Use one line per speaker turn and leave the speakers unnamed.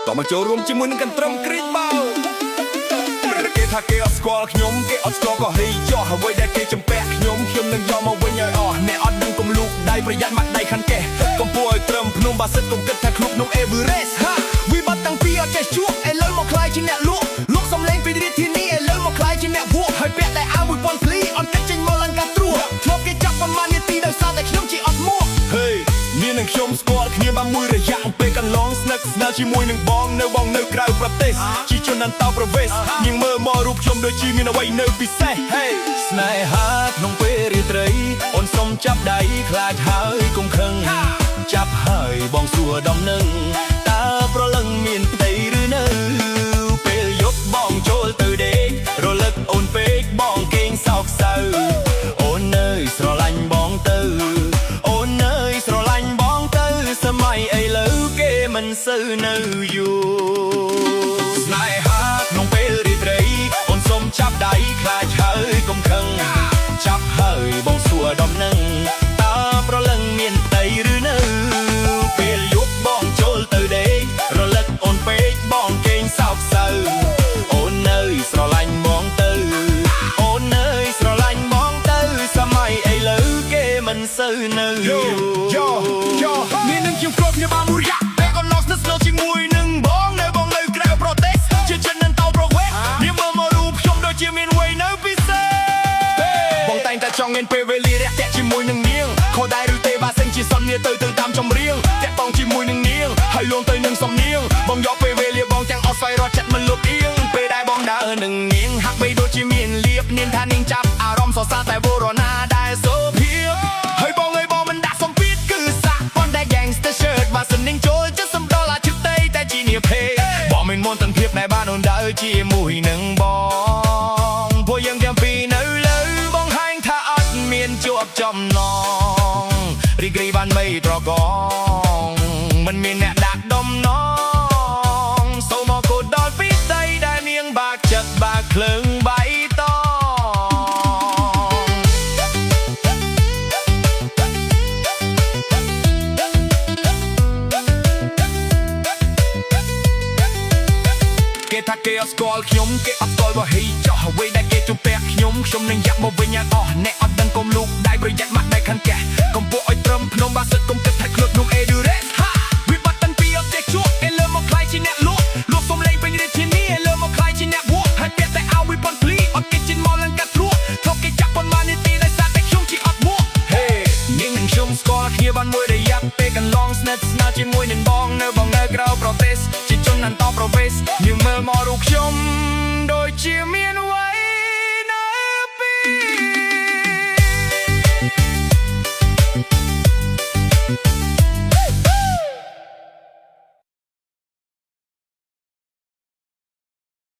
តមកចូលរួមជាមួយនឹងកន្ត្រឹមគ្រីបោគេថាគេអត់ស្គាល់ខ្ញុំគេអត់ស្គាល់ក៏ហីចោះអ្វីដែលគេចំពាក់ខ្ញុំខ្ញុំនឹងយកមកវិញឲ្យអស់អ្នកអត់ដឹងកុំលូកដៃប្រយ័ត្នម៉ាត់ដៃខាងកេះកុំពួរឲ្យត្រឹមភ្នំបាសិទ្ធកុំគិតថាខ្លួនភ្នំអេវើរេសហាវិបត្តិតាំងពីអត់ចេះជួបឥឡូវមកខ្លាយជាអ្នកលក់លក់សំលេងពីរាជធានីឥឡូវមកខ្លាយជាអ្នកវក់ហើយពាក់តែអាវ1000ភ្លីអត់គិតចេញមកឡើងកាត្រួធ្លាប់គេចាប់ប្រមាណនាទីដោយសារតែខ្ញុំជាអត់មួកហេនាងនឹងខ្ញុំស្គាល់គ្នាបានមួយរយៈពេលកន្លងស្និទ្ធស្នាលជាមួយនឹងបងនៅបងនៅក្រៅប្រទេសជាជនអន្តោប្រវេសន៍នាងមើលមករូបខ្ញុំដូចជាមានអ្វីនៅពិសេសហេ
ស្នេហាក្នុងពេលរាត្រីអូនសុំចាប់ដៃខ្លាចហើយកុំខឹងចាប់ហើយបងសួរដំណឹងតើប្រលឹងមានផ្ទៃឬនៅពេលយប់បងចូលទៅដេករលឹកអូនពេកបងគេងសោកសៅអូនអើយស្រឡាញ់បងទៅអូនអើយស្រឡាញ់បងទៅសម័យឥឡូវគេមិនសូវនៅយូរស្នេហាក្នុងពេលរាត្រីអូនសុំចាប់ដៃខ្លាចហើយកុំខឹងចាប់ហើយបងសួរដំណឹងតើប្រលឹងមានផ្ទៃឬនៅពេលយប់បងចូលទៅដេករលឹកអូនពេកបងគេងសោកសៅអូនអើយស្រឡាញ់បងទៅអូនអើយស្រឡាញ់បងទៅសម័យឥឡូវគេមិនសូវនៅយូ
យោ
រ
យោយោមាននឹងខ្ញុំគ្រប់គ្នាបានមួយរយៈពេលកន្លងស្និទ្ធស្នាលជាមួយនឹងបងនៅបងនៅក្រៅប្រទេសជាជនអន្តោប្រវេសន៍នាងមើលមករូបខ្ញុំដូចជាមានវ័យនៅពិសេសបងតែងតែចង់មានពេលវេលារាក់ទាក់ជាមួយនឹងនាងខុសដែរឬទេបើសិនជាសន្យាទៅទៅតាមចម្រៀងតាក់តងជាមួយនឹងនាងហើយលងទៅនឹងសំនៀងបងយកពេលវេលាបងទាំងអស់ស្វែងរកចិត្តមិនលុបអៀងពេលដែលបងដើរនឹងនាងហាក់បីដូចជាមានលៀបនាងថានាងចាប់អារម្មណ៍សរសើរតែវរណាដែលសូភាពហើយបងអើយបងមិនដាក់សម្ពាធគឺសាក់ប៉ុន្តែ gangster shirt បើសិននាងចូលចិត្តសំដលអាជីពតៃតែជានាភេបងមានមន្តនភាពដែលបានអូនដើរជាមួយនឹងបងពួកយើងទាំងពីរនៅលើបងហាញថាអត់មានជាប់ចំណងរីករាយបានមិនត្រកងមិនមានអ្នកដាក់ដំណងសូមអរគុណដល់ពីតីដែលនាងបាក់ចិត្តបាក់ភ្លើងបៃតង គេថាគេអត់ស្គាល់ខ្ញុំគេអត់ស្គាល់វហីចោះអ្វីដែលគេជំពាក់ខ្ញុំខ្ញុំនឹងយ៉ាក់មកវិញឲ្យអស់អ្នកអត់ដឹងកុំលូកដៃប្រយ័ត្នម៉ាក់ដៃខាងកេះកុំពួកឲ្យត្រឹមភ្នំបាសិទ្ធកុំគិតថាខ្លួនភ្នំអេឌូរ៉េសហាវិបត្តិតាំងពីអត់ចេះជួបឥឡូវមកខ្លាយជាអ្នកលក់លក់សំលេងពេញរាជធានីឥឡូវមកខ្លាយជាអ្នកវក់ហើយពាក់តែអាវវិប៉ុនភ្លីអត់គេជិនមកឡើងកាត់ត្រួសធ្លាប់គេចាប់ប៉ុន្មាននាទីដោយសារតែខ្ញុំជាអត់មួកហេនាងនឹងខ្ញុំស្គាល់គ្នាបានមួយរយៈពេលកន្លងស្និទ្ធស្នាលជាមួយនឹងបងនៅបងនៅក្រៅប្រទេសជាជនអន្តោប្រវេសន៍នាងមើលមករូបខ្ញុំ